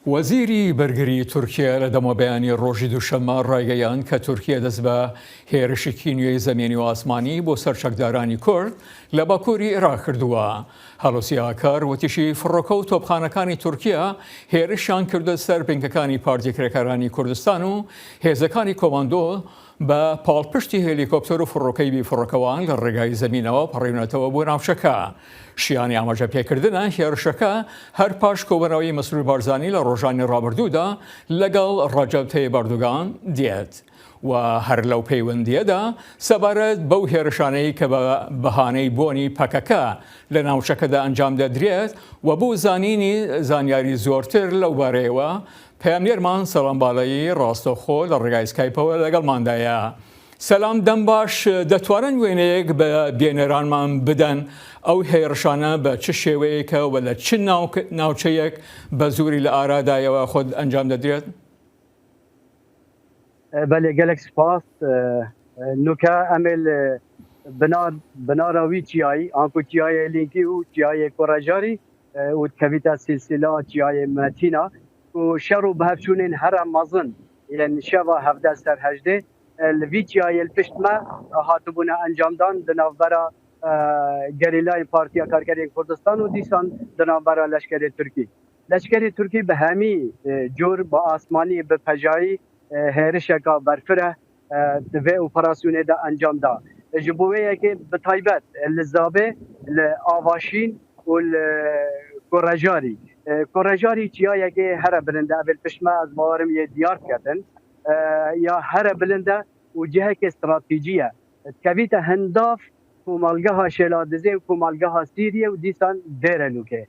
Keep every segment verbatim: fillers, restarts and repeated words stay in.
وەزیری بەرگری تورکیا لە دەمەبەیانی ڕۆژی دووشەممە ڕایگەیاند کە تورکیا دەست بە هێرشێکی نوێی زەمینی و ئاسمانی بۆ سەر چەکدارانی کورد لە باکووری عێراق کردووە. هەڵۆسی ئاکار وتیشی فڕۆکە و تۆپخانەکانی تورکیا هێرشیان کردە سەر بنکەکانی پارتی کرێکارانی کوردستان و هێزەکانی کۆماندۆ بە پاڵپشتی هێلیکۆپتەر و فڕۆکەی بیفڕۆکەوان لە ڕێگای زەمینەوە پەڕیونەتەوە بۆ ناوچەکە. شیانی ئاماژە پێکردنە هێرشەکە هەر پاش کۆبوونەوەی مەسرور بارزانی لە ڕۆژانی ڕابردوودا لەگەڵ ڕەجەب تەیب ئەردوگان دێت و هەر لەو پەیوەندیەدا سەبارەت بەو هێرشانەی کە بە بەهانەی بۆنی پەکەکە لە ناوچەکەدا ئەنجام دەدرێت و بۆ زانینی زانیاری زۆرتر لەو بارەیەوە پەیامنێرمان سەلام باڵەیی ڕاستەوخۆ لە ڕێگای سکایپەوە لەگەڵماندایە. سەلام، دەم باش، دەتوانن وێنەیەک بە بینەرانمان بدەن ئەو هێرشانە بە چ شێوەیەکە و لە چ ناوک- ناوچەیەک بە زووری لە ئارادایەوە خود ئەنجام دەدرێت؟ Belê, gelek spas. Nuke em ê li binar, binara wî çiyayî, anku çiyayê Lînkî û çiyayê Kurejarî û dikevîte silsila çiyayê Metîna ku şer û bihevçûnên here mezin yên şeva hevdeh ser hejdê li vî çiyayê li pişt me hatibûne encamdan di navbera gerîlayên Partiya Karkerên Kurdistan û dîsan di navbera leşkerê Tirkî. Leşkerê Tirkî bi hemî e, cor bi asmanî, bi pejayî e, hêrişeka berfireh e, di vê operasyonê de encam da. Ji bo wê yekê bi taybet e, li Zabê, li Avaşîn û li Kurejarî. E, Kurejarî çiyayekê here bilind e, ev ê li pişt me ez bawerim yê diyar diketin. E, ya here bilind e û cihekê stratejî ye. Dikevîte hindav komalgeha Şêladizê û komalgeha Sîriyê û dîsan Dêrenûkê.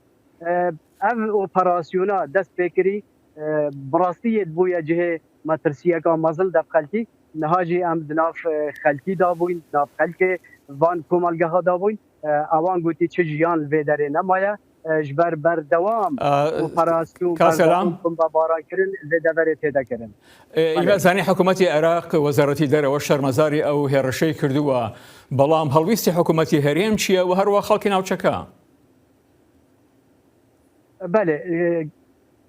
E, ev operasyona dest pê kirî, e, bi rastî yê dibûye cihê metirsiyeka mezin dev xelkî. Niha jî em di nav, e, xelkî de bûyn, di nav xelkê van komelgeha de bûyn. E, ewan gotî çi jiyan li vê derê nemaye. E, ji ber berdewam E, operasyon, ka selam. Berdewam bombebarankirin li vê deverê têde kirin. E, Îme zanî hikûmetî Iraq wezareti derewe şermezarî ew hêrişey kiriwe. Belam helwîstî hikûmetî herêm çi ye û her wext xelkê navçeke? Belê, e,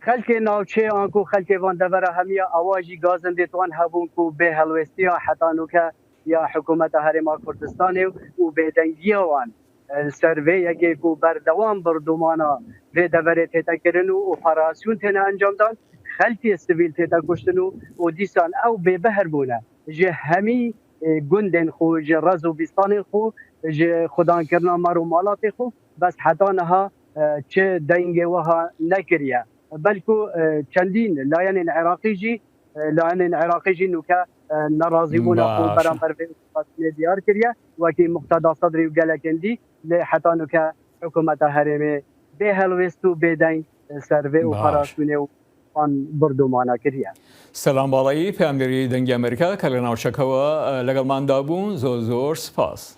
xelkê navçê anku xelkê van devera hemiya ewa jî gazindê wan hebûn ku bê helwêstiya heta nûke ya hikûmeta Herêma Kurdistanê û bêdengiya wan, e, li ser vê yekê ku berdewam birdûmana vê deverê tête kirin û operasyon têne encamdan, xelkê sivîl tête kuştin û, û dîsan ew bêbehr bûne. Ji hemî e, gundên xwe, ji rez û bîstanên xwe, ji xudankirina mar û malatê xwe, bes heta niha e, çi dengê wiha nekiriye. Belku e, çendîn layenên Iraqî jî, e, layenên Iraqî jî nûke e, nerazîbûna xwe Baş. Beramber vê operasyonê diyar kiriye, wekî Muqteda Sedrî û gelekên dî, lê heta nûke hikûmeta herêmê bê helwêst û bê deng e, ser vê Baş. Operasyonê û van birdûmana kiriye. Selam Balayî, peyamnêrî Dengê Amerîka ke li navçekewe, e, legelman dabûn, zor zor spas.